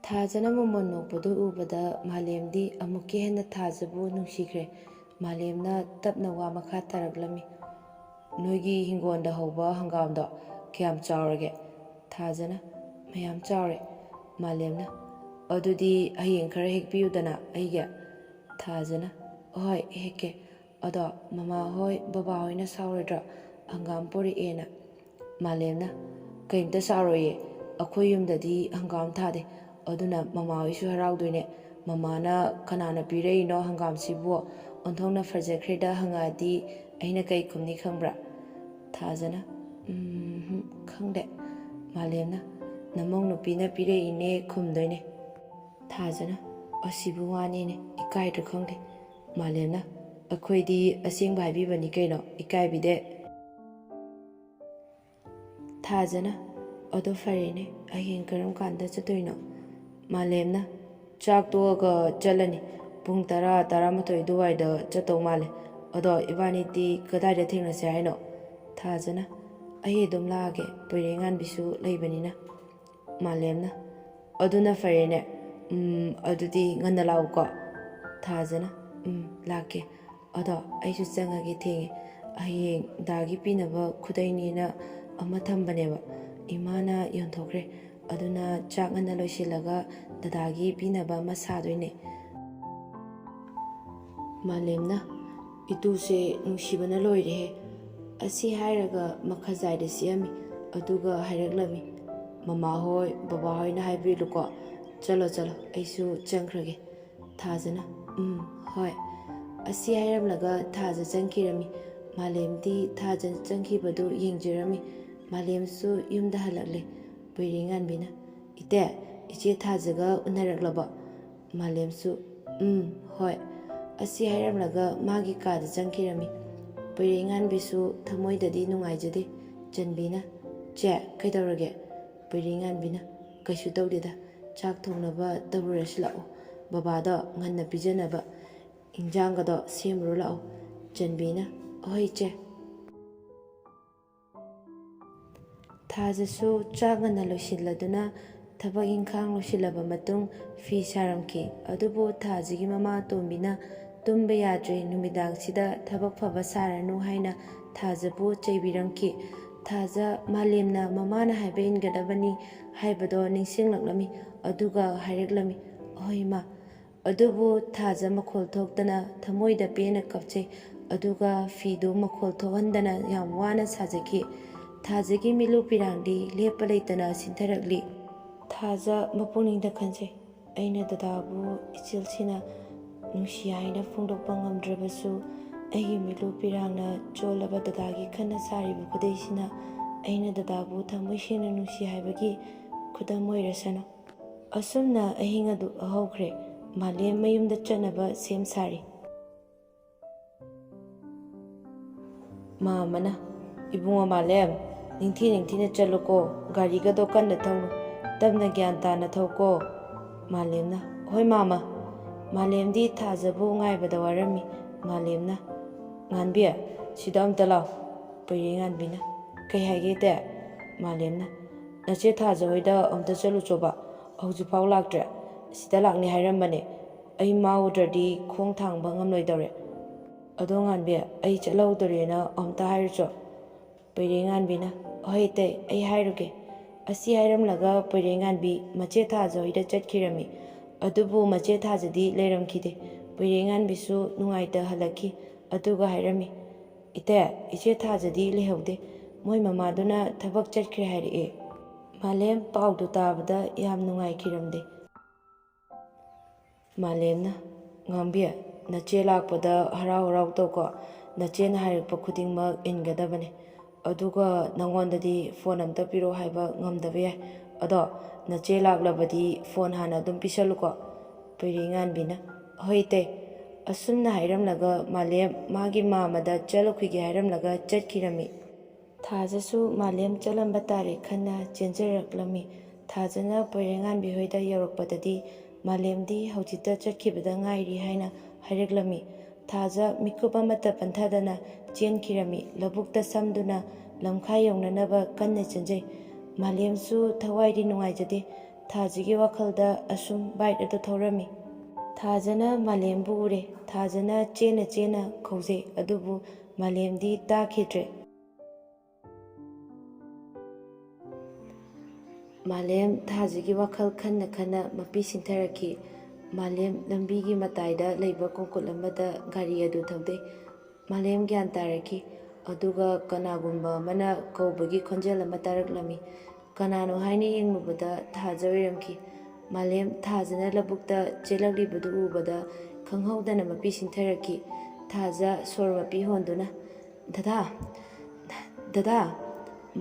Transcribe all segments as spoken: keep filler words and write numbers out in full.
ꯊꯥꯖꯅ ꯃꯃꯣꯟ ꯅꯣꯛꯄꯗꯨ ꯎꯕꯗ ꯃꯥꯂꯦꯝꯗꯤ ꯑꯃꯨꯛꯀ ꯍꯦꯟꯅ ꯊꯥꯖꯕꯨ ꯅꯨꯡꯁꯤꯈ꯭ꯔꯦ꯫ ꯃꯥꯂꯦꯝꯅ ꯇꯞꯅ ꯋꯥ ꯃꯈꯥ ꯇꯥꯔꯛꯂꯝꯃꯤ꯫ "ꯅꯣꯏꯒꯤ ꯍꯤꯡꯒꯣꯜꯗ ꯍꯧꯕ ꯍꯪꯒꯥꯝꯗꯣ ꯀꯌꯥꯝ ꯆꯥꯎꯔꯒꯦ?" ꯊꯥꯖꯅ, "ꯃꯌꯥꯝ ꯆꯥꯎꯔꯦ꯫" ꯃꯥꯂꯦꯝꯅ, "ꯑꯗꯨꯗꯤ ꯍꯌꯦꯡ ꯈꯔ ꯍꯦꯛꯄꯤꯌꯨꯗꯅ ꯑꯩꯒꯤ?" ꯊꯥꯖꯅ, "ꯍꯣꯏ, ꯍꯦꯛꯀꯦ꯫ ꯑꯗꯣ ꯃꯃꯥ ꯍꯣꯏ, ꯕꯕꯥ ꯍꯣꯏꯅ ꯁꯥꯎꯔꯣꯏꯗ꯭ꯔꯣ ꯍꯪꯒꯥꯝ ꯄꯨꯔꯛꯑꯦꯅ?" ꯃꯥꯂꯦꯝꯅ, "ꯀꯩꯝꯇ ꯁꯥꯎꯔꯣꯏꯌꯦ, ꯑꯩꯈꯣꯏ ꯌꯨꯝꯗꯗꯤ ꯍꯪꯒꯥꯝ ꯊꯥꯗꯦ꯫ ꯑꯗꯨꯅ ꯃꯃꯥ ꯍꯣꯏꯁꯨ ꯍꯔꯥꯎꯗꯣꯏꯅꯦ꯫ ꯃꯃꯥꯅ 'ꯀꯅꯥꯅ ꯄꯤꯔꯛꯏꯅꯣ ꯍꯪꯒꯥꯝꯁꯤꯕꯨ, ꯑꯣꯟꯊꯣꯛꯅ ꯐꯖꯈ꯭ꯔꯦꯗ' ꯍꯪꯉꯛꯑꯗꯤ ꯑꯩꯅ ꯀꯩ ꯈꯨꯝꯅꯤ ꯈꯪꯕ꯭ꯔꯥ?" ꯊꯥꯖꯅ, "ꯎꯝ, ꯈꯪꯗꯦ꯫" ꯃꯥꯂꯦꯝꯅ, "ꯅꯃꯧ ꯅꯨꯄꯤꯅ ꯄꯤꯔꯛꯏꯅꯦ ꯈꯨꯝꯗꯣꯏꯅꯦ꯫" ꯊꯥꯖꯅ, "ꯑꯁꯤꯕꯨ ꯋꯥꯅꯤꯅꯦ, ꯏꯀꯥꯏꯗ꯭ꯔꯥ ꯈꯪꯗꯦ꯫" ꯃꯥꯂꯦꯝꯅ, "ꯑꯩꯈꯣꯏꯗꯤ ꯑꯁꯦꯡꯕ ꯍꯥꯏꯕꯤꯕꯅꯤ ꯀꯩꯅꯣ, ꯏꯀꯥꯏꯕꯤꯗꯦ꯫" ꯊꯥꯖꯅ, "ꯑꯗꯣ ꯐꯔꯦꯅꯦ, ꯍꯌꯦꯡ ꯀꯔꯝ ꯀꯥꯟꯗ ꯆꯠꯇꯣꯏꯅꯣ?" ꯃꯥꯂꯦꯝꯅ, "ꯆꯥꯛ ꯇꯣꯛꯑꯒ ꯆꯠꯂꯅꯤ꯫ ꯄꯨꯡ ꯇꯔꯥ, ꯇꯔꯥꯃꯥꯊꯣꯏ ꯑꯗꯨꯋꯥꯏꯗ ꯆꯠꯇꯧ ꯃꯥꯜꯂꯦ꯫ ꯑꯗꯣ ꯏꯕꯥꯅꯤꯗꯤ ꯀꯗꯥꯏꯗ ꯊꯦꯡꯅꯁꯦ ꯍꯥꯏꯅꯣ?" ꯊꯥꯖꯅ, "ꯑꯩ ꯑꯗꯨꯝ ꯂꯥꯛꯑꯒꯦ, ꯄꯣꯏꯔꯩꯉꯥꯟꯕꯤꯁꯨ ꯂꯩꯕꯅꯤꯅ꯫" ꯃꯥꯂꯦꯝꯅ, "ꯑꯗꯨꯅ ꯐꯔꯦꯅꯦ꯫ ꯎꯝ, ꯑꯗꯨꯗꯤ ꯉꯟꯅ ꯂꯥꯛꯎꯀꯣ꯫" ꯊꯥꯖꯅ, "ꯎꯝ, ꯂꯥꯛꯀꯦ꯫ ꯑꯗꯣ ꯑꯩꯁꯨ ꯆꯪꯉꯒꯦ, ꯊꯦꯡꯉꯦ꯫ ꯍꯌꯦꯡ ꯗꯥꯒꯤ ꯄꯤꯅꯕ ꯈꯨꯗꯩꯅꯦꯅ ꯑꯃ ꯊꯝꯕꯅꯦꯕ, ꯏꯃꯥꯅ ꯌꯣꯟꯊꯣꯛꯈ꯭ꯔꯦ꯫ ꯑꯗꯨꯅ ꯆꯥꯛ ꯉꯟꯅ ꯂꯣꯏꯁꯤꯜꯂꯒ ꯗꯗꯥꯒꯤ ꯄꯤꯅꯕ ꯑꯃ ꯁꯥꯗꯣꯏꯅꯦ꯫" ꯃꯥꯂꯦꯝꯅ, "ꯏꯇꯨꯁꯦ ꯅꯨꯡꯁꯤꯕꯅ ꯂꯣꯏꯔꯦꯍꯦ꯫ ꯑꯁꯤ ꯍꯥꯏꯔꯒ ꯃꯈꯥꯖꯥꯏꯗ ꯆꯤꯛꯑꯝꯃꯤ, ꯑꯗꯨꯒ ꯍꯥꯏꯔꯛꯂꯝꯃꯤ, 'ꯃꯃꯥ ꯍꯣꯏ, ꯕꯕꯥ ꯍꯣꯏꯅ ꯍꯥꯏꯕꯤꯔꯨꯀꯣ꯫ ꯆꯠꯂꯣ, ꯆꯠꯂꯣ, ꯑꯩꯁꯨ ꯆꯪꯈ꯭ꯔꯒꯦ.'" ꯊꯥꯖꯅ, "ꯎꯝ, ꯍꯣꯏ꯫" ꯑꯁꯤ ꯍꯥꯏꯔꯝꯂꯒ ꯊꯥꯖ ꯆꯪꯈꯤꯔꯝꯃꯤ꯫ ꯃꯥꯂꯦꯝꯗꯤ ꯊꯥꯖ ꯆꯪꯈꯤꯕꯗꯨ ꯌꯦꯡꯖꯔꯝꯃꯤ꯫ ꯃꯥꯂꯦꯝꯁꯨ ꯌꯨꯝꯗ ꯍꯜꯂꯛꯂꯦ꯫ ꯄꯣꯏꯔꯩꯉꯥꯟꯕꯤꯅ, "ꯏꯇꯦ, ꯏꯆꯦ ꯊꯥꯖꯒ ꯎꯅꯔꯛꯂꯕꯣ?" ꯃꯥꯂꯦꯝꯁꯨ, "ꯎꯝ, ꯍꯣꯏ꯫" ꯑꯁꯤ ꯍꯥꯏꯔꯝꯂꯒ ꯃꯥꯒꯤ ꯀꯥꯗ ꯆꯪꯈꯤꯔꯝꯃꯤ꯫ ꯄꯣꯏꯔꯩꯉꯥꯟꯕꯤꯁꯨ ꯊꯃꯣꯏꯗꯗꯤ ꯅꯨꯡꯉꯥꯏꯖꯗꯦ꯫ ꯆꯟꯕꯤꯅ, "ꯆꯦ, ꯀꯩꯗꯧꯔꯒꯦ?" ꯄꯣꯏꯔꯩꯉꯥꯟꯕꯤꯅ, "ꯀꯩꯁꯨ ꯇꯧꯗꯦꯗ, ꯆꯥꯛ ꯊꯣꯡꯅꯕ ꯇꯧꯔꯨꯔꯁꯤ ꯂꯥꯛꯑꯣ꯫ ꯕꯕꯥꯗꯣ ꯉꯟꯅ ꯄꯤꯖꯅꯕ ꯏꯟꯖꯥꯡꯒꯗꯣ ꯁꯦꯝꯃꯨꯔꯣ ꯂꯥꯛꯑꯣ꯫" ꯆꯟꯕꯤꯅ, "ꯍꯣꯏ, ꯏꯆꯦ꯫" ꯊꯥꯖꯁꯨ ꯆꯥꯛ ꯉꯟꯅ ꯂꯣꯏꯁꯤꯜꯂꯗꯨꯅ ꯊꯕꯛ ꯏꯪꯈꯥꯡ ꯂꯣꯏꯁꯤꯜꯂꯕ ꯃꯇꯨꯡ ꯐꯤ ꯁꯥꯔꯝꯈꯤ꯫ ꯑꯗꯨꯕꯨ ꯊꯥꯖꯒꯤ ꯃꯃꯥ ꯇꯣꯝꯕꯤꯅ ꯇꯨꯝꯕ ꯌꯥꯗ꯭ꯔꯦ, ꯅꯨꯃꯤꯗꯥꯡꯁꯤꯗ ꯊꯕꯛ ꯐꯕ ꯁꯥꯔꯅꯨ ꯍꯥꯏꯅ ꯊꯥꯖꯕꯨ ꯆꯩꯕꯤꯔꯝꯈꯤ꯫ ꯊꯥꯖ ꯃꯥꯂꯦꯝꯅ ꯃꯃꯥꯅ ꯍꯥꯏꯕ ꯏꯟꯒꯗꯕꯅꯤ ꯍꯥꯏꯕꯗꯣ ꯅꯤꯡꯁꯤꯡꯂꯛꯂꯝꯃꯤ꯫ ꯑꯗꯨꯒ ꯍꯥꯏꯔꯛꯂꯝꯃꯤ, "ꯑꯍꯣꯏ ꯏꯃꯥ"꯫ ꯑꯗꯨꯕꯨ ꯊꯥꯖ ꯃꯈꯣꯜ ꯊꯣꯛꯇꯅ ꯊꯃꯣꯏꯗ ꯄꯦꯟꯅ ꯀꯞꯆꯩ꯫ ꯑꯗꯨꯒ ꯐꯤꯗꯨ ꯃꯈꯣꯜ ꯊꯣꯛꯍꯟꯗꯅ ꯌꯥꯝ ꯋꯥꯅ ꯁꯥꯖꯈꯤ꯫ ꯊꯥꯖꯒꯤ ꯃꯤꯠꯂꯨ ꯄꯤꯔꯥꯡꯗꯤ ꯂꯦꯞꯄ ꯂꯩꯇꯅ ꯁꯤꯟꯊꯔꯛꯂꯤ꯫ ꯊꯥꯖ ꯃꯄꯨꯛꯅꯤꯡꯗ ꯈꯟꯖꯩ, "ꯑꯩꯅ ꯗꯗꯥꯕꯨ ꯏꯆꯤꯜꯁꯤꯅ ꯅꯨꯡꯁꯤ ꯍꯥꯏꯅ ꯐꯣꯡꯗꯣꯛꯄ ꯉꯝꯗ꯭ꯔꯕꯁꯨ, ꯑꯩꯒꯤ ꯃꯤꯠꯂꯨ ꯄꯤꯔꯥꯡꯅ ꯆꯣꯜꯂꯕ ꯗꯗꯥꯒꯤ ꯈꯟꯅ ꯁꯥꯔꯤꯕ ꯈꯨꯗꯩꯁꯤꯅ ꯑꯩꯅ ꯗꯗꯥꯕꯨ ꯊꯃꯣꯏ ꯁꯦꯡꯅ ꯅꯨꯡꯁꯤ ꯍꯥꯏꯕꯒꯤ ꯈꯨꯗꯝ ꯑꯣꯏꯔꯁꯅꯨ"꯫ ꯑꯁꯨꯝꯅ ꯑꯍꯤꯡ ꯑꯗꯨ ꯍꯧꯈ꯭ꯔꯦ꯫ ꯃꯥꯂꯦꯝ ꯃꯌꯨꯝꯗ ꯆꯠꯅꯕ ꯁꯦꯝ ꯁꯥꯔꯤ꯫ ꯃꯥꯃꯅ, "ꯏꯕꯨꯡꯉꯣ ꯃꯥꯂꯦꯝ, ꯅꯤꯡꯊꯤ ꯅꯤꯡꯊꯤꯅ ꯆꯠꯂꯨꯀꯣ, ꯒꯥꯔꯤꯒꯗꯣ ꯀꯟꯅ ꯊꯧꯅꯨ, ꯇꯞꯅ ꯒ꯭ꯌꯥꯟ ꯇꯥꯅ ꯊꯧꯀꯣ"꯫ ꯃꯥꯂꯦꯝꯅ, "ꯍꯣꯏ ꯃꯥꯃ"꯫ ꯃꯥꯂꯦꯝꯗꯤ ꯊꯥꯖꯕꯨ ꯉꯥꯏꯕꯗ ꯋꯥꯔꯝꯃꯤ꯫ ꯃꯥꯂꯦꯝꯅ, "ꯉꯥꯟꯕꯤ, ꯁꯤꯗ ꯑꯝꯇ ꯂꯥꯎ"꯫ ꯄꯣꯏꯔꯩꯉꯥꯟꯕꯤꯅ, "ꯀꯩ ꯍꯥꯏꯒꯦ ꯏꯇꯩ?" ꯃꯥꯂꯦꯝꯅ, "ꯅꯆꯦ ꯊꯥꯖ ꯍꯣꯏꯗ ꯑꯝꯇ ꯆꯠꯂꯨꯆꯣꯕ, ꯍꯧꯖꯤꯛꯐꯥꯎ ꯂꯥꯛꯇ꯭ꯔꯦ꯫ ꯁꯤꯗ ꯂꯥꯛꯅꯤ ꯍꯥꯏꯔꯝꯕꯅꯦ꯫ ꯑꯩ ꯃꯥ ꯎꯗ꯭ꯔꯗꯤ ꯈꯣꯡ ꯊꯥꯡꯕ ꯉꯝꯂꯣꯏꯗꯧꯔꯦ꯫ ꯑꯗꯣ ꯉꯥꯟꯕꯤ, ꯑꯩ ꯆꯠꯍꯧꯗꯣꯔꯦꯅ ꯑꯝꯇ ꯍꯥꯏꯔꯨꯆꯣ"꯫ ꯄꯣꯏꯔꯩꯉꯥꯟꯕꯤꯅ, "ꯍꯣꯏ ꯏꯇꯩ, ꯑꯩ ꯍꯥꯏꯔꯨꯒꯦ"꯫ ꯑꯁꯤ ꯍꯥꯏꯔꯝꯂꯒ ꯄꯣꯏꯔꯩꯉꯥꯟꯕꯤ ꯃꯆꯦ ꯊꯥꯖ ꯍꯣꯏꯗ ꯆꯠꯈꯤꯔꯝꯃꯤ꯫ ꯑꯗꯨꯕꯨ ꯃꯆꯦ ꯊꯥꯖꯗꯤ ꯂꯩꯔꯝꯈꯤꯗꯦ꯫ ꯄꯣꯏꯔꯩꯉꯥꯟꯕꯤꯁꯨ ꯅꯨꯡꯉꯥꯏꯇ ꯍꯜꯂꯛꯈꯤ꯫ ꯑꯗꯨꯒ ꯍꯥꯏꯔꯝꯃꯤ, "ꯏꯇꯩ, ꯏꯆꯦ ꯊꯥꯖꯗꯤ ꯂꯩꯍꯧꯗꯦ꯫ ꯃꯣꯏ ꯃꯃꯥꯗꯨꯅ ꯊꯕꯛ ꯆꯠꯈ꯭ꯔꯦ ꯍꯥꯏꯔꯛꯑꯦ"꯫ ꯃꯥꯂꯦꯝ ꯄꯥꯎꯗꯨ ꯇꯥꯕꯗ ꯌꯥꯝ ꯅꯨꯡꯉꯥꯏꯈꯤꯔꯝꯗꯦ꯫ ꯃꯥꯂꯦꯝꯅ, "ꯉꯥꯡꯕꯤ, ꯅꯆꯦ ꯂꯥꯛꯄꯗ ꯍꯔꯥꯎ ꯍꯔꯥꯎ ꯇꯧꯀꯣ꯫ ꯅꯆꯦꯅ ꯍꯥꯏꯔꯛꯄ ꯈꯨꯗꯤꯡꯃꯛ ꯏꯟꯒꯗꯕꯅꯦ꯫ ꯑꯗꯨꯒ ꯅꯉꯣꯟꯗꯗꯤ ꯐꯣꯟ ꯑꯝꯇ ꯄꯤꯔꯛꯑꯣ ꯍꯥꯏꯕ ꯉꯝꯗꯕ ꯌꯥꯏ꯫ ꯑꯗꯣ ꯅꯆꯦ ꯂꯥꯛꯂꯕꯗꯤ ꯐꯣꯟ ꯍꯥꯟꯅ ꯑꯗꯨꯝ ꯄꯤꯁꯜꯂꯨꯀꯣ"꯫ ꯄꯣꯏꯔꯩꯉꯥꯟꯕꯤꯅ, "ꯍꯣꯏ ꯏꯇꯩ"꯫ ꯑꯁꯨꯝꯅ ꯍꯥꯏꯔꯝꯂꯒ ꯃꯥꯂꯦꯝ ꯃꯥꯒꯤ ꯃꯥꯃꯗ ꯆꯠꯂꯨꯈꯤꯒꯦ ꯍꯥꯏꯔꯝꯂꯒ ꯆꯠꯈꯤꯔꯝꯃꯤ꯫ ꯊꯥꯖꯁꯨ ꯃꯥꯂꯦꯝ ꯆꯠꯂꯝꯕ ꯇꯥꯔꯦ ꯈꯟꯅ ꯆꯦꯟꯖꯔꯛꯂꯝꯃꯤ꯫ ꯊꯥꯖꯅ ꯄꯣꯏꯔꯩꯉꯥꯟꯕꯤ ꯍꯣꯏꯗ ꯌꯧꯔꯛꯄꯗꯗꯤ ꯃꯥꯂꯦꯝꯗꯤ ꯍꯧꯖꯤꯛꯇ ꯆꯠꯈꯤꯕꯗ ꯉꯥꯏꯔꯤ ꯍꯥꯏꯅ ꯍꯥꯏꯔꯛꯂꯝꯃꯤ꯫ ꯊꯥꯖ ꯃꯤꯀꯨꯞ ꯑꯃꯠꯇ ꯄꯟꯊꯗꯅ ꯆꯦꯟꯈꯤꯔꯝꯃꯤ꯫ ꯂꯧꯕꯨꯛꯇ ꯁꯝꯗꯨꯅ ꯂꯝꯈꯥꯏ ꯌꯧꯅꯅꯕ ꯀꯟꯅ ꯆꯦꯟꯖꯩ꯫ ꯃꯥꯂꯦꯝꯁꯨ ꯊꯋꯥꯏꯗꯤ ꯅꯨꯡꯉꯥꯏꯖꯗꯦ꯫ ꯊꯥꯖꯒꯤ ꯋꯥꯈꯜꯗ ꯑꯁꯨꯝ ꯕꯥꯏꯛ ꯑꯗꯨ ꯊꯧꯔꯝꯃꯤ꯫ ꯊꯥꯖꯅ ꯃꯥꯂꯦꯝꯕꯨ ꯎꯔꯦ꯫ ꯊꯥꯖꯅ ꯆꯦꯟꯅ ꯆꯦꯟꯅ ꯀꯧꯖꯩ, ꯑꯗꯨꯕꯨ ꯃꯥꯂꯦꯝꯗꯤ ꯇꯥꯈꯤꯗ꯭ꯔꯦ꯫ ꯃꯥꯂꯦꯝ ꯊꯥꯖꯒꯤ ꯋꯥꯈꯜ ꯈꯟꯅ ꯈꯟꯅ ꯃꯄꯤ ꯁꯤꯟꯊꯔꯛꯈꯤ꯫ ꯃꯥꯂꯦꯝ ꯂꯝꯕꯤꯒꯤ ꯃꯇꯥꯏꯗ ꯂꯩꯕ ꯀꯣꯡꯀꯨꯠ ꯑꯃꯗ ꯒꯥꯔꯤ ꯑꯗꯨ ꯊꯧꯗꯩ꯫ ꯃꯥꯂꯦꯝ ꯒ꯭ꯌꯥꯟ ꯇꯥꯔꯛꯈꯤ, ꯑꯗꯨꯒ ꯀꯅꯥꯒꯨꯝꯕ ꯑꯃꯅ ꯀꯧꯕꯒꯤ ꯈꯣꯟꯖꯦꯜ ꯑꯃ ꯇꯥꯔꯛꯂꯝꯃꯤ꯫ ꯀꯅꯥꯅꯣ ꯍꯥꯏꯅ ꯌꯦꯡꯂꯨꯕꯗ ꯊꯥꯖ ꯑꯣꯏꯔꯝꯈꯤ꯫ ꯃꯥꯂꯦꯝ ꯊꯥꯖꯅ ꯂꯧꯕꯨꯛꯇ ꯆꯦꯜꯂꯛꯂꯤꯕꯗꯨ ꯎꯕꯗ ꯈꯪꯍꯧꯗꯅ ꯃꯄꯤ ꯁꯤꯟꯊꯔꯛꯈꯤ꯫ ꯊꯥꯖ ꯁꯣꯔ ꯃꯄꯤ ꯍꯣꯟꯗꯨꯅ, "ꯗꯗꯥ! ꯗꯗꯥ!"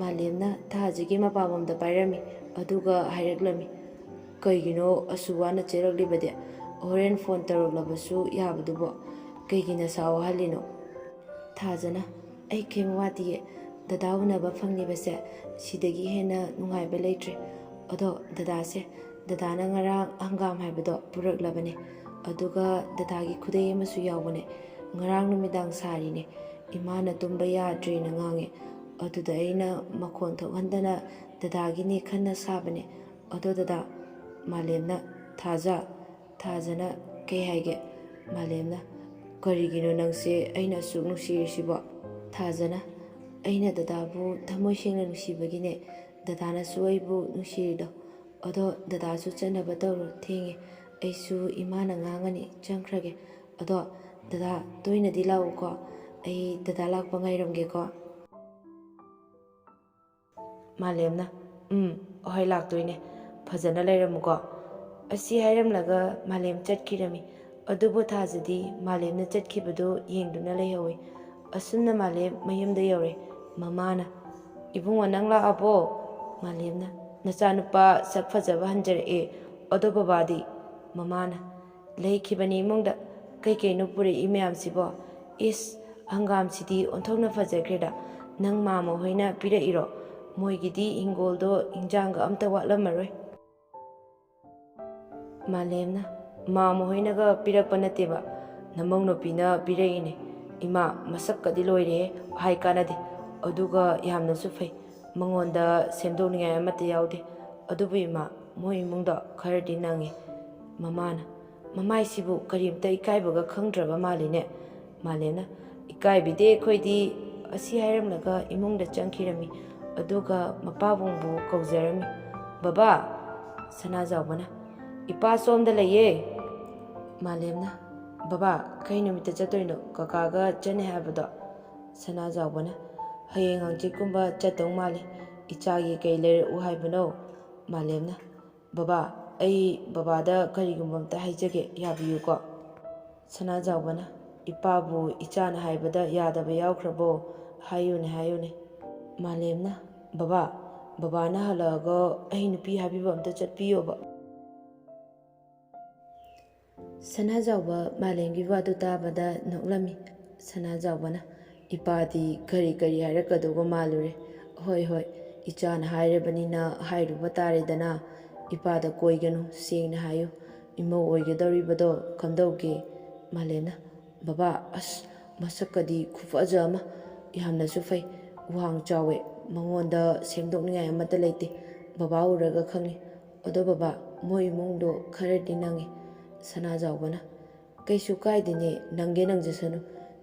ꯃꯥꯂꯦꯝꯅ ꯊꯥꯖꯒꯤ ꯃꯄꯥꯝꯕꯣꯝꯗ ꯄꯥꯏꯔꯝꯃꯤ, ꯑꯗꯨꯒ ꯍꯥꯏꯔꯛꯂꯝꯃꯤ, "ꯀꯩꯒꯤꯅꯣ ꯑꯁꯨꯛ ꯋꯥꯅ ꯆꯦꯜꯂꯛꯂꯤꯕꯗꯤ? ꯍꯣꯔꯦꯟ ꯐꯣꯟ ꯇꯧꯔꯛꯂꯕꯁꯨ ꯌꯥꯕꯗꯨꯕꯨ ꯀꯩꯒꯤ ꯅꯁꯥ ꯋꯥꯍꯜꯂꯤꯅꯣ?" ꯊꯥꯖꯅ, "ꯑꯩ ꯀꯩꯝ ꯋꯥꯗꯤꯌꯦ꯫ ꯗꯗꯥ ꯎꯅꯕ ꯐꯪꯂꯤꯕꯁꯦ ꯁꯤꯗꯒꯤ ꯍꯦꯟꯅ ꯅꯨꯡꯉꯥꯏꯕ ꯂꯩꯇ꯭ꯔꯦ꯫ ꯑꯗꯣ ꯗꯗꯥꯁꯦ, ꯗꯗꯥꯅ ꯉꯔꯥꯡ ꯍꯪꯒꯥꯝ ꯍꯥꯏꯕꯗꯣ ꯄꯨꯔꯛꯂꯕꯅꯦ꯫ ꯑꯗꯨꯒ ꯗꯗꯥꯒꯤ ꯈꯨꯗꯩ ꯑꯃꯁꯨ ꯌꯥꯎꯕꯅꯦ꯫ ꯉꯔꯥꯡ ꯅꯨꯃꯤꯗꯥꯡ ꯁꯥꯔꯤꯅꯦ꯫ ꯏꯃꯥꯅ ꯇꯨꯝꯕ ꯌꯥꯗ꯭ꯔꯦꯅ ꯉꯥꯡꯉꯦ꯫ ꯑꯗꯨꯗ ꯑꯩꯅ ꯃꯈꯣꯟ ꯊꯣꯛꯍꯟꯗꯅ ꯗꯗꯥꯒꯤꯅꯦ ꯈꯟꯅ ꯁꯥꯕꯅꯦ꯫ ꯑꯗꯣ ꯗꯗꯥ," ꯃꯥꯂꯦꯝꯅ, "ꯊꯥꯖ!" ꯊꯥꯖꯅ, "ꯀꯩ ꯍꯥꯏꯒꯦ?" ꯃꯥꯂꯦꯝꯅ, "ꯀꯔꯤꯒꯤꯅꯣ ꯅꯪꯁꯦ ꯑꯩꯅ ꯑꯁꯨꯛ ꯅꯨꯡꯁꯤꯔꯤꯁꯤꯕꯣ?" ꯊꯥꯖꯅ, "ꯑꯩꯅ ꯗꯗꯥꯕꯨ ꯊꯃꯣꯏ ꯁꯦꯡꯅ ꯅꯨꯡꯁꯤꯕꯒꯤꯅꯦ꯫ ꯗꯗꯥꯅꯁꯨ ꯑꯩꯕꯨ ꯅꯨꯡꯁꯤꯔꯤꯗꯣ꯫ ꯑꯗꯣ ꯗꯗꯥꯁꯨ ꯆꯠꯅꯕ ꯇꯧꯔꯣ, ꯊꯦꯡꯉꯦ꯫ ꯑꯩꯁꯨ ꯏꯃꯥꯅ ꯉꯥꯡꯉꯅꯤ, ꯆꯪꯈ꯭ꯔꯒꯦ꯫ ꯑꯗꯣ ꯗꯗꯥ, ꯇꯣꯏꯅꯗꯤ ꯂꯥꯛꯎꯀꯣ꯫ ꯑꯩ ꯗꯗꯥ ꯂꯥꯛꯄ ꯉꯥꯏꯔꯝꯒꯦꯀꯣ꯫" ꯃꯥꯂꯦꯝꯅ, "ꯎꯝ, ꯍꯣꯏ, ꯂꯥꯛꯇꯣꯏꯅꯦ꯫ ꯐꯖꯅ ꯂꯩꯔꯝꯃꯨꯀꯣ꯫" ꯑꯁꯤ ꯍꯥꯏꯔꯝꯂꯒ ꯃꯥꯂꯦꯝ ꯆꯠꯈꯤꯔꯝꯃꯤ꯫ ꯑꯗꯨꯕꯨ ꯊꯥꯖꯗꯤ ꯃꯥꯂꯦꯝꯅ ꯆꯠꯈꯤꯕꯗꯨ ꯌꯦꯡꯗꯨꯅ ꯂꯩꯍꯧꯏ꯫ ꯑꯁꯨꯝꯅ ꯃꯥꯂꯦꯝ ꯃꯌꯨꯝꯗ ꯌꯧꯔꯦ꯫ ꯃꯃꯥꯅ, "ꯏꯕꯨꯡꯉꯣ, ꯅꯪ ꯂꯥꯛꯑꯕꯣ?" ꯃꯥꯂꯦꯝꯅ, "ꯅꯆꯥꯅꯨꯄꯥ ꯁꯛ ꯐꯖꯕ ꯍꯟꯖꯔꯛꯑꯦ꯫ ꯑꯗꯣ ꯕꯕꯥꯗꯤ?" ꯃꯃꯥꯅ, "ꯂꯩꯈꯤꯕꯅꯤ ꯏꯃꯨꯡꯗ꯫ ꯀꯩꯀꯩꯅꯣ ꯄꯨꯔꯛꯏ ꯃꯌꯥꯝꯁꯤꯕꯣ? ꯏꯁ, ꯍꯪꯒꯥꯝꯁꯤꯗꯤ ꯑꯣꯟꯊꯣꯛꯅ ꯐꯖꯈ꯭ꯔꯦꯗ꯫ ꯅꯪ ꯃꯥꯃ ꯍꯣꯏꯅ ꯄꯤꯔꯛꯏꯔꯣ? ꯃꯣꯏꯒꯤꯗꯤ ꯍꯤꯡꯒꯣꯜꯗꯣ ꯏꯟꯖꯥꯡꯒ ꯑꯝꯇ ꯋꯥꯠꯂꯝꯃꯔꯣꯏ꯫" ꯃꯥꯂꯦꯝꯅ, "ꯃꯥꯃ ꯍꯣꯏꯅꯒ ꯄꯤꯔꯛꯄ ꯅꯠꯇꯦꯕ, ꯅꯃꯧ ꯅꯨꯄꯤꯅ ꯄꯤꯔꯛꯏꯅꯦ꯫ ꯏꯃꯥ, ꯃꯁꯛꯀꯗꯤ ꯂꯣꯏꯔꯦꯍꯦ, ꯍꯥꯏ ꯀꯥꯟꯅꯗꯦ꯫ ꯑꯗꯨꯒ ꯌꯥꯝꯅꯁꯨ ꯐꯩ꯫ ꯃꯉꯣꯟꯗ ꯁꯦꯝꯗꯣꯛꯅꯤꯡꯉꯥꯏ ꯑꯃꯠꯇ ꯌꯥꯎꯗꯦ꯫ ꯑꯗꯨꯕꯨ ꯏꯃꯥ, ꯃꯣꯏ ꯏꯃꯨꯡꯗ ꯈꯔꯗꯤ ꯅꯪꯉꯤ꯫ ꯃꯃꯥꯅ, "ꯃꯃꯥꯏꯁꯤꯕꯨ ꯀꯔꯤꯝꯇ ꯏꯀꯥꯏꯕꯒ ꯈꯪꯗ꯭ꯔꯕ ꯃꯥꯜꯂꯤꯅꯦ"꯫ ꯃꯥꯂꯦꯝꯅ, "ꯏꯀꯥꯏꯕꯤꯗꯦ ꯑꯩꯈꯣꯏꯗꯤ"꯫ ꯑꯁꯤ ꯍꯥꯏꯔꯝꯂꯒ ꯏꯃꯨꯡꯗ ꯆꯪꯈꯤꯔꯝꯃꯤ꯫ ꯑꯗꯨꯒ ꯃꯄꯥꯕꯨꯡꯕꯨ ꯀꯧꯖꯔꯝꯃꯤ꯫ "ꯕꯕꯥ!" ꯁꯅꯥꯖꯥꯎꯕꯅ, "ꯏꯄꯥ ꯁꯣꯝꯗ ꯂꯩꯌꯦ"꯫ ꯃꯥꯂꯦꯝꯅ, "ꯕꯕꯥ, ꯀꯩ ꯅꯨꯃꯤꯠꯇ ꯆꯠꯇꯣꯏꯅꯣ? ꯀꯀꯥꯒ ꯆꯠꯅꯤ ꯍꯥꯏꯕꯗꯣ?" ꯁꯅꯥꯖꯥꯎꯕꯅ, "ꯍꯌꯦꯡ ꯍꯪꯆꯤꯠꯀꯨꯝꯕ ꯆꯠꯇꯧ ꯃꯥꯜꯂꯤ꯫ ꯏꯆꯥꯒꯤ ꯀꯩ ꯂꯩꯔꯛꯎ ꯍꯥꯏꯕꯅꯣ?" ꯃꯥꯂꯦꯝꯅ, "ꯕꯕꯥ, ꯑꯩ ꯕꯕꯥꯗ ꯀꯔꯤꯒꯨꯝꯕ ꯑꯝꯇ ꯍꯥꯏꯖꯒꯦ, ꯌꯥꯕꯤꯌꯨꯀꯣ?" ꯁꯅꯥꯖꯥꯎꯕꯅ, "ꯏꯄꯥꯕꯨ ꯏꯆꯥꯅ ꯍꯥꯏꯕꯗ ꯌꯥꯗꯕ ꯌꯥꯎꯈ꯭ꯔꯕꯣ? ꯍꯥꯏꯌꯨꯅꯦ, ꯍꯥꯏꯌꯨꯅꯦ"꯫ ꯃꯥꯂꯦꯝꯅ, "ꯕꯕꯥ, ꯕꯕꯥꯅ ꯍꯜꯂꯛꯑꯒ ꯑꯩ ꯅꯨꯄꯤ ꯍꯥꯏꯕꯤꯕ ꯑꯝꯇ ꯆꯠꯄꯤꯌꯣꯕ"꯫ ꯁꯅꯥꯖꯥꯎꯕ ꯃꯥꯂꯦꯝꯒꯤ ꯋꯥꯗꯨ ꯇꯥꯕꯗ ꯅꯣꯛꯂꯝꯃꯤ꯫ ꯁꯅꯥꯖꯥꯎꯕꯅ, "ꯏꯄꯥꯗꯤ ꯀꯔꯤ ꯀꯔꯤ ꯍꯥꯏꯔꯛꯀꯗꯧꯕ ꯃꯥꯜꯂꯨꯔꯦ꯫ ꯍꯣꯏ, ꯍꯣꯏ, ꯏꯆꯥꯅ ꯍꯥꯏꯔꯕꯅꯤꯅ ꯍꯥꯏꯔꯨꯕ ꯇꯥꯔꯦꯗꯅ꯫ ꯏꯄꯥꯗ ꯀꯣꯏꯒꯅꯨ, ꯁꯦꯡꯅ ꯍꯥꯏꯌꯨ꯫ ꯏꯃꯧ ꯑꯣꯏꯒꯗꯧꯔꯤꯕꯗꯣ ꯀꯝꯗꯧꯒꯦ?" ꯃꯥꯂꯦꯝꯅ, "ꯕꯕꯥ, ꯑꯁ, ꯃꯁꯛꯀꯗꯤ ꯈꯨꯐꯖ ꯑꯃ, ꯌꯥꯝꯅꯁꯨ ꯐꯩ, ꯋꯥꯡ ꯆꯥꯎꯋꯦ, ꯃꯉꯣꯟꯗ ꯁꯦꯝꯗꯣꯛꯅꯤꯡꯉꯥꯏ ꯑꯃꯠꯇ ꯂꯩꯇꯦ꯫ ꯕꯕꯥ ꯎꯔꯒ ꯈꯪꯅꯤ꯫ ꯑꯗꯣ ꯕꯕꯥ, ꯃꯣꯏ ꯏꯃꯨꯡꯗꯣ ꯈꯔꯗꯤ ꯅꯪꯉꯤ"꯫ ꯁꯅꯥꯖꯥꯎꯕꯅ, "ꯀꯩꯁꯨ ꯀꯥꯏꯗꯦꯅꯦ, ꯅꯪꯒꯦ ꯅꯪꯖꯁꯅꯨ꯫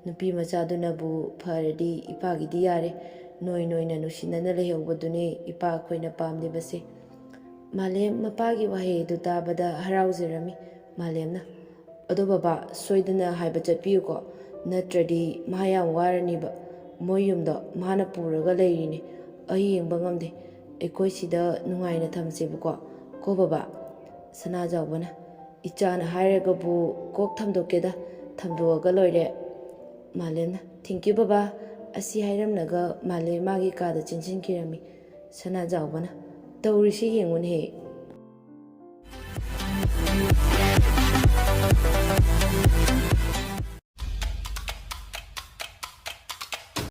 ꯅꯨꯄꯤ ꯃꯆꯥꯗꯨꯅꯕꯨ ꯐꯔꯗꯤ ꯏꯄꯥꯒꯤꯗꯤ ꯌꯥꯔꯦ꯫ ꯅꯣꯏ ꯅꯣꯏꯅ ꯅꯨꯡꯁꯤꯅꯅ ꯂꯩꯍꯧꯕꯗꯨꯅꯦ ꯏꯄꯥ ꯑꯩꯈꯣꯏꯅ ꯄꯥꯝꯂꯤꯕꯁꯦ"꯫ ꯃꯥꯂꯦꯝ ꯃꯄꯥꯒꯤ ꯋꯥꯍꯩ ꯑꯗꯨ ꯇꯥꯕꯗ ꯍꯔꯥꯎꯖꯔꯝꯃꯤ꯫ ꯃꯥꯂꯦꯝꯅ, "ꯑꯗꯣ ꯕꯕꯥ, ꯁꯣꯏꯗꯅ ꯍꯥꯏꯕ ꯆꯠꯄꯤꯌꯨꯀꯣ, ꯅꯠꯇ꯭ꯔꯗꯤ ꯃꯥ ꯌꯥꯝ ꯋꯥꯔꯅꯤꯕ꯫ ꯃꯣꯏ ꯌꯨꯝꯗꯣ ꯃꯥꯅ ꯄꯨꯔꯒ ꯂꯩꯔꯤꯅꯦ, ꯑꯩ ꯌꯦꯡꯕ ꯉꯝꯗꯦ꯫ ꯑꯩꯈꯣꯏ ꯁꯤꯗ ꯅꯨꯡꯉꯥꯏꯅ ꯊꯝꯁꯦꯕꯀꯣ, ꯀꯣ ꯕꯕꯥ?" ꯁꯅꯥꯖꯥꯎꯕꯅ, "ꯏꯆꯥꯅ ꯍꯥꯏꯔꯒꯕꯨ ꯀꯣꯛ ꯊꯝꯗꯣꯛꯀꯦꯗ, ꯊꯝꯗꯣꯛꯑꯒ ꯂꯣꯏꯔꯦ"꯫ ꯃꯥꯂꯦꯝꯅ, "Thank you ꯕꯕꯥ"꯫ ꯑꯁꯤ ꯍꯥꯏꯔꯝꯂꯒ ꯃꯥꯂꯦꯝ ꯃꯥꯒꯤ ꯀꯥꯗ ꯆꯦꯟꯁꯤꯟꯈꯤꯔꯝꯃꯤ꯫ ꯁꯅꯥꯖꯥꯎꯕꯅ, "ꯇꯧꯔꯤꯁꯤ ꯌꯦꯡꯉꯨꯅꯦꯍꯦ"꯫